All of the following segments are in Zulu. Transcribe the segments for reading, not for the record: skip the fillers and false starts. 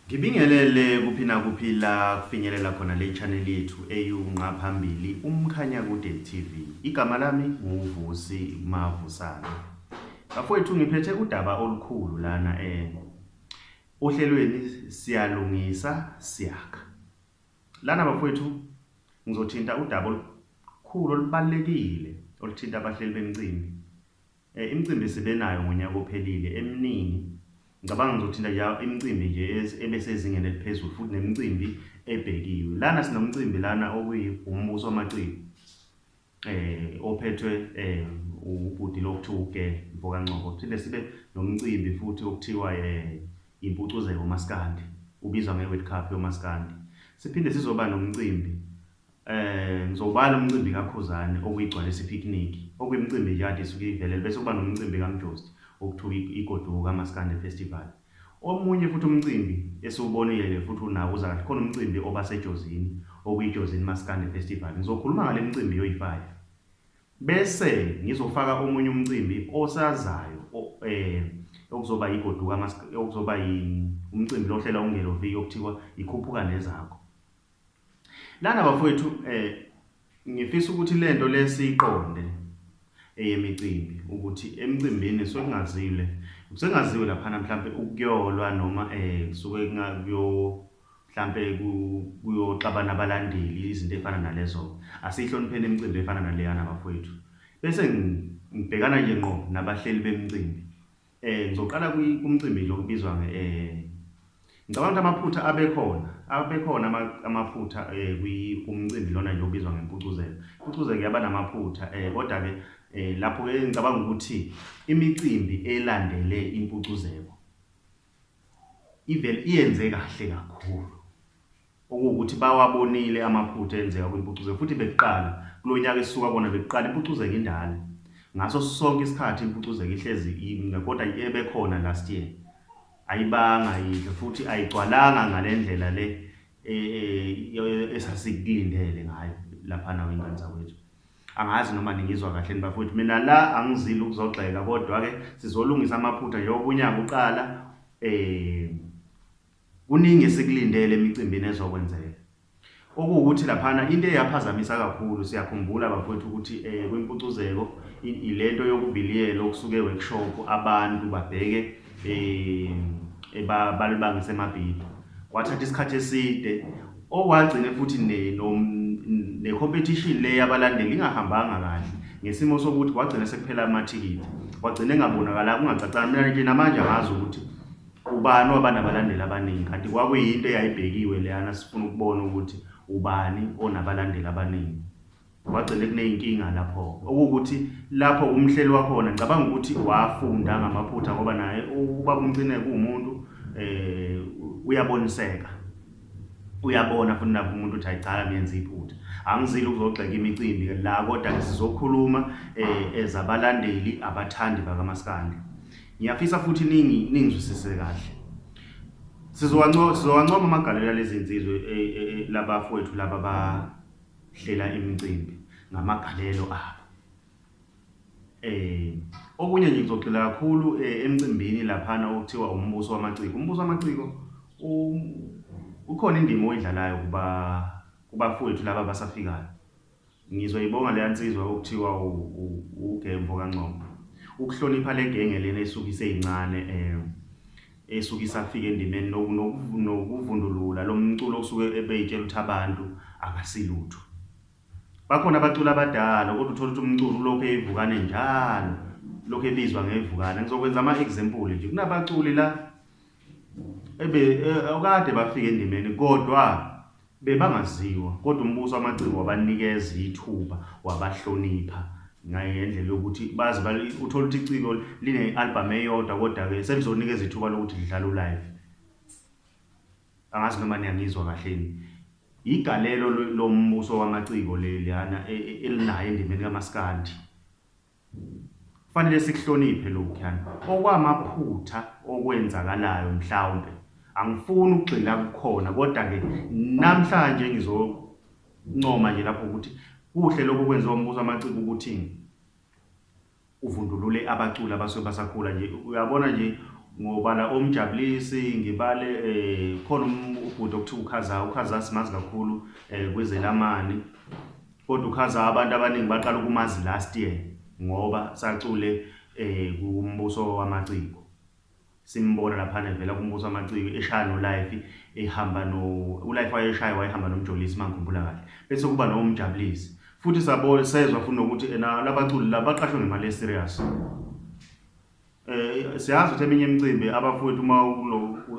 Ngibingelele kuphi nakuphi la kufinyelela khona le channel yethu eyunqa phambili uMkhanyakude TV. Igama lami nguVusi Mavusana. Bafowethu ngiphethe udaba olukhulu lana eh ohlelweni siyalungisa siyakha. Lana bafowethu ngizothinta udaba olukhulu olubalekile oluthinta abahleli bemicimbi. Eh, imicimbi sibe nayo ngonyaka ophelile eminingi. Ngicabanga ngizothinta nje imicimbi nje ebesezingeni eliphezulu futhi nemicimbi ebhekiwe. Lana sinomcimbi lana okuyi-umbuso wamaciko eh ophethwe eh ubhuti lo kuthiwa uGe Mfokancoko. Phinde sibe nomcimbi futhi okuthiwa eh impucuzeko maskandi ubizwa nge-World Cup yomaskandi. Siphinde sizoba nomcimbi Eh ngizobala umcimbi kaKhuzani okuyigcwalisa ipicnic okuyimicimbi nje kade isuke ivelele bese kuba nomcimbi kaMjosti okuthiwa igoduka Maskandi Festival. Omunye futhi umcimbi esiwubonile futhi unawo uza kahle khona umcimbi oba seJozini okuyiJozini Maskandi Festival. Ngizokhuluma ngale micimbi yoyi-5. Bese ngizofaka omunye umcimbi osazayo eh okuzoba igoduka okuzoba umcimbi lohlela ungeloviki okuthiwa ikhuphuka nezakho. Lana bafowethu eh ngifisa ukuthi lento lesiqonde eyemicimbi ukuthi emcimbini sokungazile kusengaziwe laphana mhlambe ukuyolwa noma eh kusuke kuyo mhlambe kuyoxabana abalandeli izinto efana nalezo asihlonipheni imicimbi efana naleyana bafowethu bese ngibhekana nje ngqo nabahleli bemicimbi Eh ngizoqala kumcimbi lo kubizwa nge eh ngicabanga ukuthi amaphutha abekhona abekhona amaphutha eh kumcimbi lona nje obizwa ngempucuzeko. Impucuzeko yaba namaphutha eh kodwa ke eh lapho ke ngicabanga ukuthi imicimbi elandele impucuzeko ivele iyenze kahle kakhulu. Okuwukuthi bawabonile amaphutha enzeka kwimpucuzeko futhi bekuqala kulo nyaka esisuka kona bekuqala impucuzeko indala. Ngaso sonke isikhathi impucuzeko ihlezi imna kodwa ebekhona last year ayibanga yinhle futhi ayigcwalanga ngale ndlela le e, e, esasikulindele ngayo laphana wengane zakwethu. Angazi noma ningizwa kahle ni bafowethu. Mina la angizile ukuzogxeka kodwa ke sizolungisa amaphutha njengoba unyaka uqala eh Kuningi esikulindele emicimbini ezokwenzeka. Okuwukuthi laphana into eyaphazamisa kakhulu siyakhumbula bafowethu ukuthi um kwimpucuzeko ilento yokuviliyela okusuke workshop abantu babheke um balibangise emabhida. Kwathatha isikhathi eside okwagcine futhi ne-competition le yabalandeli ingahambanga kahle ngesimo sokuthi kwagcina sekuphela amathikithi kwagcina engabonakala kungacacanga mina nje namanje angazi ukuthi Ubani owaba nabalandeli abaningi kanti kwakuyinto eyayibhekiwe leyana sifuna ukubona ukuthi ubani onabalandeli abaningi. Kwagcine kuney'nkinga lapho-ke. Okuwukuthi lapho umhleli wakhona ngicabanga ukuthi wafunda ngamaphutha ngoba naye ubaba uMcineka uwumuntu um uyaboniseka. Uyabona futhi nakho umuntu ukuthi hayi cha ngiyenza iphutha. Angizile ukuzogxeka imicimbi la kodwa sizokhuluma um ezabalandeli abathandi bakamaskandi. Ngiyafisa futhi ningi ningizwisise kahle. Sizowancoma sizowancoma amagalelo alezi nsizwe e, e, e, labafowethu laba bahlela imicimbi ngamagalelo abo. Eh okunye nje ngizogxila kakhulu emcimbini laphana okuthiwa umbuso wamaciko. Umbuso wamaciko ukhona indima oyidlalayo kuba kubafowethu laba abasafikayo. Ngizoyibonga leya nsizwa okuthiwa uGembo kaNgcobo. Ukuhlonipha le genge lena esuke iseyincane um esuke isafika endimeni nokuvundulula lo mculo osuke ebeyitshela ukuthi abantu abasilutho. Bakhona abaculi abadala kodwa uthole ukuthi umculo ulokhu eyivukane njalo, lokhu ebizwa ngevukane. Ngizokwenza ama-example nje, kunabaculi la ebe okade bafika endimeni kodwa Bebangaziwa, kodwa umbuso wamaciko wabanikeza ithuba, wabahlonipha ngendlela yokuthi baze uthole ukuthi iciko line-album eyodwa kodwa-ke selizonikeza ithuba lokuthi lidlale u-live. Angazi noma niyangizwa kahle yini. Igalelo lombuso wamaciko leliyana e, e, elinayo endimeni kamaskandi. Kufanele sikuhloniphe lokhuyana. Okwamaphutha okwenzakalayo mhlawumbe angifuni ukugxila kukhona kodwa-ke namhlanje ngizoncoma nje lapho ukuthi kuhle lokho okwenziwa umbuso wamaciko ukuthi uvundulule abaculi abasuke basakhula nje uyabona nje Ngobala oMjabulisi, ngibale khona ubhuti okuthiwa uKhaza, uKhaza simazi kakhulu kwezelamani. Kodwa uKhaza abantu abaningi baqala ukumazi last year ngoba sacule kuMbuso Wamaciko. Simbona laphana evela kuMbuso Wamaciko eshaya noLife, ehamba no uLife wayeshaya wayehamba noMjolisi uma ngikhumbula kahle. Bese kuba noMjabulisi. Futhi sabona sezwa futhi nokuthi ena labaculi laba baqashwe ngemali e-serious. Siyazi ukuthi eminye imicimbi abafowethu uma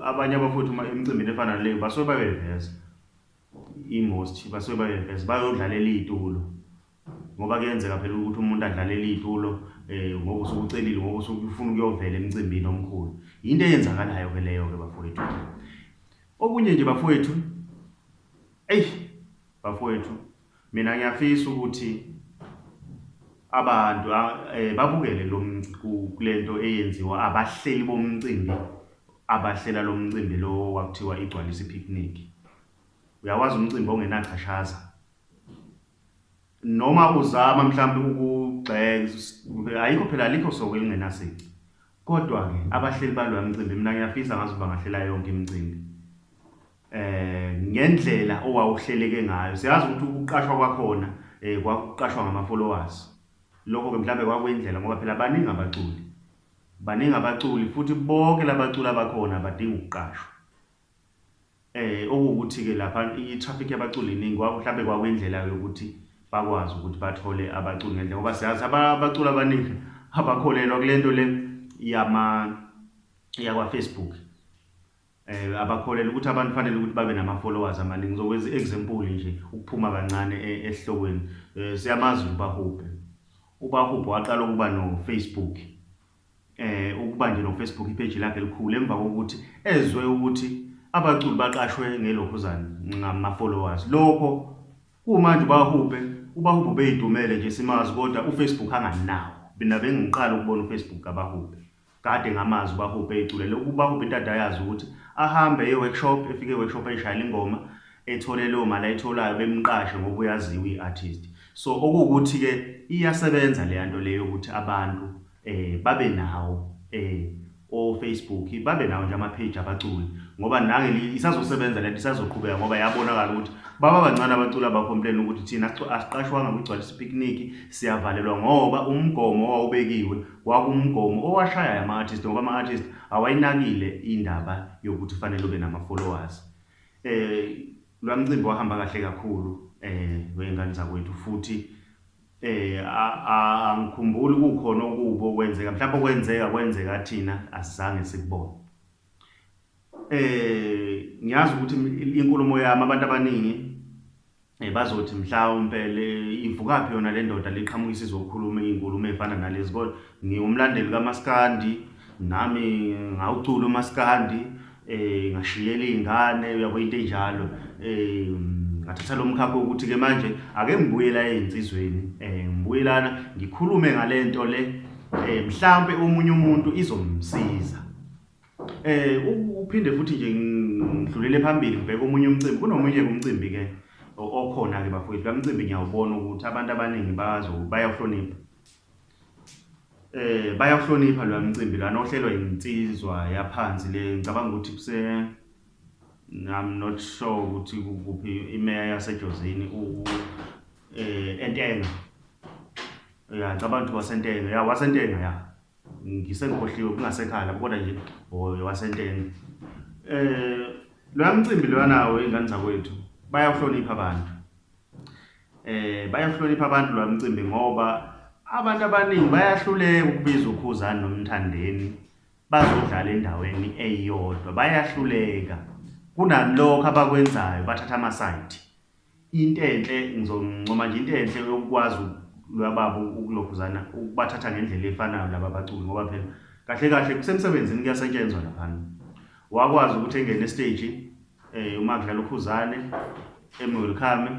abanye abafowethu uma emicimbini efana naleyo basuke bayoyiveza i-most basuke bayoyiveza bayodlalela iy'tulo ngoba kuyenzeka phela ukuthi umuntu adlalele iy'tulo ngoba usuke ucelile ngoba usuke ufuna ukuyovela emcimbini omkhulu. Yinto eyenzakalayo-ke leyo-ke bafowethu. Okunye nje bafowethu, eyi bafowethu Mina ngiyafisa ukuthi abantu babukele lo kulento eyenziwa abahleli bomcimbi abahlela lo mcimbi lo kwakuthiwa igcwalisa i-picnic. Uyawazi umcimbi ongenachashaza noma uzama mhlawumbe ukugxeka, ayikho phela alikho soko elingenasici. Kodwa-ke abahleli baloya mcimbi mina ngiyafisa ngazi bangahlela yonke imicimbi. Ngendlela owawuhleleke ngayo. Siyazi ukuthi ukuqashwa kwakhona kwakuqashwa ngama-followers. Lokho-ke mhlawumbe kwakuyindlela ngoba phela baningi abaculi. Baningi abaculi futhi bonke labaculi abakhona badinga ukuqashwa. Okuwukuthi-ke lapha i-traffic yabaculi iningi mhlawumbe kwakuyindlela yokuthi bakwazi ukuthi bathole abaculi ngendlela ngoba siyazi abaculi abaningi abakholelwa kule nto le yama yakwa-Facebook. Abakholelwa ukuthi abantu fanele ukuthi babe nama-followers amaningi. Ngizokwenza i-example nje ukuphuma kancane esihlokweni. Siyamazi uBahubhe. UBahubhe waqala ukuba no-Facebook. Ukuba nje no-Facebook ipage lakhe elikhulu emva kokuthi ezwe ukuthi abaculi baqashwe ngelokhuzana ngama-followers. Lokho kumanje uBahubhe, uBahubhe ubeyidumele nje simazi kodwa uFacebook anganawo. Mina bengiqala ukubona uFacebook kaBahubhe. Kade ngamazi uBahubhe eyiculela uBahubhe into ade ayazi ukuthi ahambe eye workshop, efike e-workshop ayishayele ingoma, ethole leyo mali ayitholayo bemqashe ngoba uyaziwa uyi-artist. So okuwukuthi-ke iyasebenza leya nto leyo yokuthi abantu babe nawo o-Facebook, babe nawo nje ama-page abaculi ngoba nange isazosebenza lento isazoqhubeka ngoba yabonakala ukuthi baba bancane abaculi aba-complain ukuthi thina asiqashwanga kwigcwalisa ipicnic siyavalelwa ngoba umgomo owawubekiwe Kwakuwumgomo owashaya ama-artist ngoba ama-artist awayinakile indaba yokuthi fanele ube nama-followers. Loya mcimbi wahamba kahle kakhulu wey'ngane zakwethu futhi angikhumbuli kukhona okubi okwenzeka, mhlawumbe okwenzeka kwenzeka thina asizange sikubone. Ngiyazi ukuthi inkulumo yami abantu abaningi Bazothi mhlawumpe le ivukaphi yona le ndoda liqhamuka isizokhuluma iy'nkulumo ey'fana nalezi kodwa ngiwumlandeli kamaskandi nami ngawucula umaskandi ngashiyela iy'ngane uyabo into enjalo ngathatha lo mkhakha wokuthi-ke manje ake ngibuyela ey'nsizweni ngibuyelana ngikhulume ngale nto le mhlawumpe omunye umuntu izomsiza. Uphinde futhi nje ngidlulele phambili ngibheke omunye umcimbi. Kunomunye umcimbi ke okhona ke bafowethu. Lo mcimbi ngiyawubona ukuthi abantu abaningi bazo bayawuhlonipha. Bayawuhlonipha lo mcimbi lana ohlelwa insizwa yaphansi le ngicabanga ukuthi kuse I'm not sure ukuthi kuphi imeya yaseJozini u Entenga. Ya ngicabanga ukuthi waseNtenga. Ya waseNtenga ya. Ngisengikhohliwe kungasekhaya lapho kodwa nje waseNtenga. Loya mcimbi loya nawo iy'ngane zakwethu bayawuhlonipha abantu. Bayawuhlonipha abantu loya mcimbi ngoba abantu abaningi bayahluleka ukubiza uKhuzani noMthandeni bazodlala endaweni eyodwa, bayahluleka. Kunalokho abakwenzayo bathatha amasayidi. Into enhle ngizoncoma nje into enhle yokukwazi lwababa ukulokhuzana ukubathatha ngendlela efanayo laba baculi ngoba phela kahle kahle kusemsebenzini kuyasetshenzwa laphana. Wakwazi ukuthi engene esiteji uma kudlala uKhuzane emwelcome,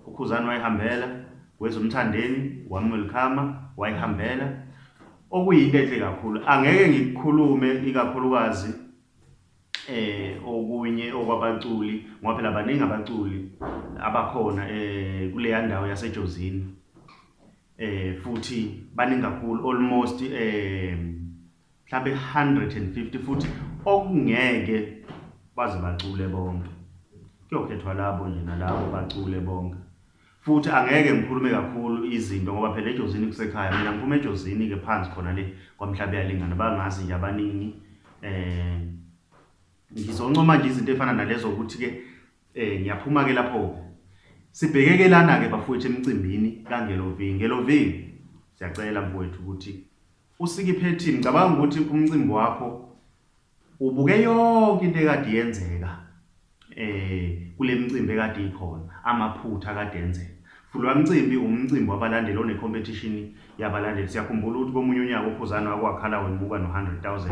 uKhuzane wayihambela, weza uMthandeni wamwelcome wayihambela. Okuyinto enhle kakhulu angeke ngikukhulume ikakhulukazi okunye okwabaculi ngoba phela baningi abaculi abakhona kuleya ndawo yaseJozini futhi baningi kakhulu almost. mhlawumbe 150 futhi okungeke baze bacule bonke. Kuyokhethwa labo nje nalabo bacule bonke. Futhi angeke ngikhulume kakhulu izinto ngoba phela eJozini kusekhaya. Mina ngiphuma eJozini ke phansi khona le kwaMhlabuyalingana bangazi nje abaningi eh ngizoncoma nje izinto efana nalezo ukuthi ke eh ngiyaphuma ke lapho sibheke ke lana ke bafowethu emcimbini kaNgelovi Ngelovi siyacela mfowethu ukuthi usike iphethini ngicabanga ukuthi umcimbi wakho Ubuke yonke into ekade yenzeka eh kule micimbi ekade ikhona, amaphutha akade enzeka. Futhi loya mcimbi umcimbi wabalandeli one competition yabalandeli. Siyakhumbula ukuthi komunye unyaka uKhuzani wake wakhala wemuka no-100,000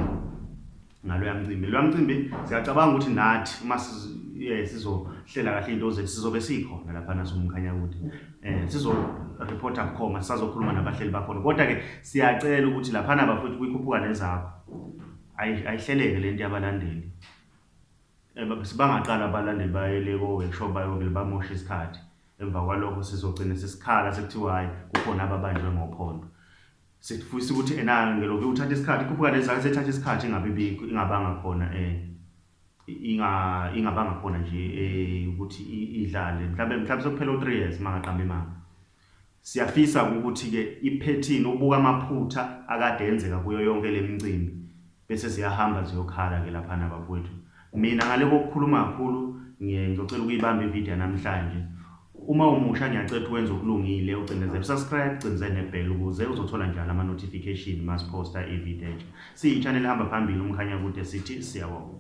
ngaloya mcimbi. Loya mcimbi siyacabanga ukuthi nathi uma sizohlela kahle izinto zethu sizobe sikhona laphana siwumkhanyakude. Eh sizo reporta bukhoma sisazokhuluma nabahleli bakhona. Kodwa ke siyacela ukuthi laphana bafowethu kuyikhuphuka nezakho. Ayihleleke lento yabalandeli. Eh, sibangaqala abalandeli bayele ko-workshop bayovele bamoshe isikhathi. Emva kwalokho sizogcina sesikhala sekuthiwa hhayi kukhona ababanjwe ngophondo. Sifisa ukuthi ena ngelovi uthatha isikhathi ikhuphuka nezakhe sethatha isikhathi ingabi bikho ingabanga khona eh inga ingabanga khona nje eh ukuthi idlale mhlawumbe mhlawumbe sekuphela u3 years mangaqamba imali. Siyafisa ukuthi-ke iphethini ubuka amaphutha akade enzeka kuyo yonke le micimbi bese ziyahamba ziyokhala-ke laphana bafowethu. Mina ngale kokukhuluma kakhulu ngizocela ukuyibamba ividiyo yanamhlanje. Uma umusha ngiyacela ukuthi wenze okulungile ucindezele subscribe, ucindezele nebell ukuze uzothola njalo ama-notification uma siphosta ividiyo entsha. Siyi-channel ehamba phambili uMkhanyakude sithi siyabonga.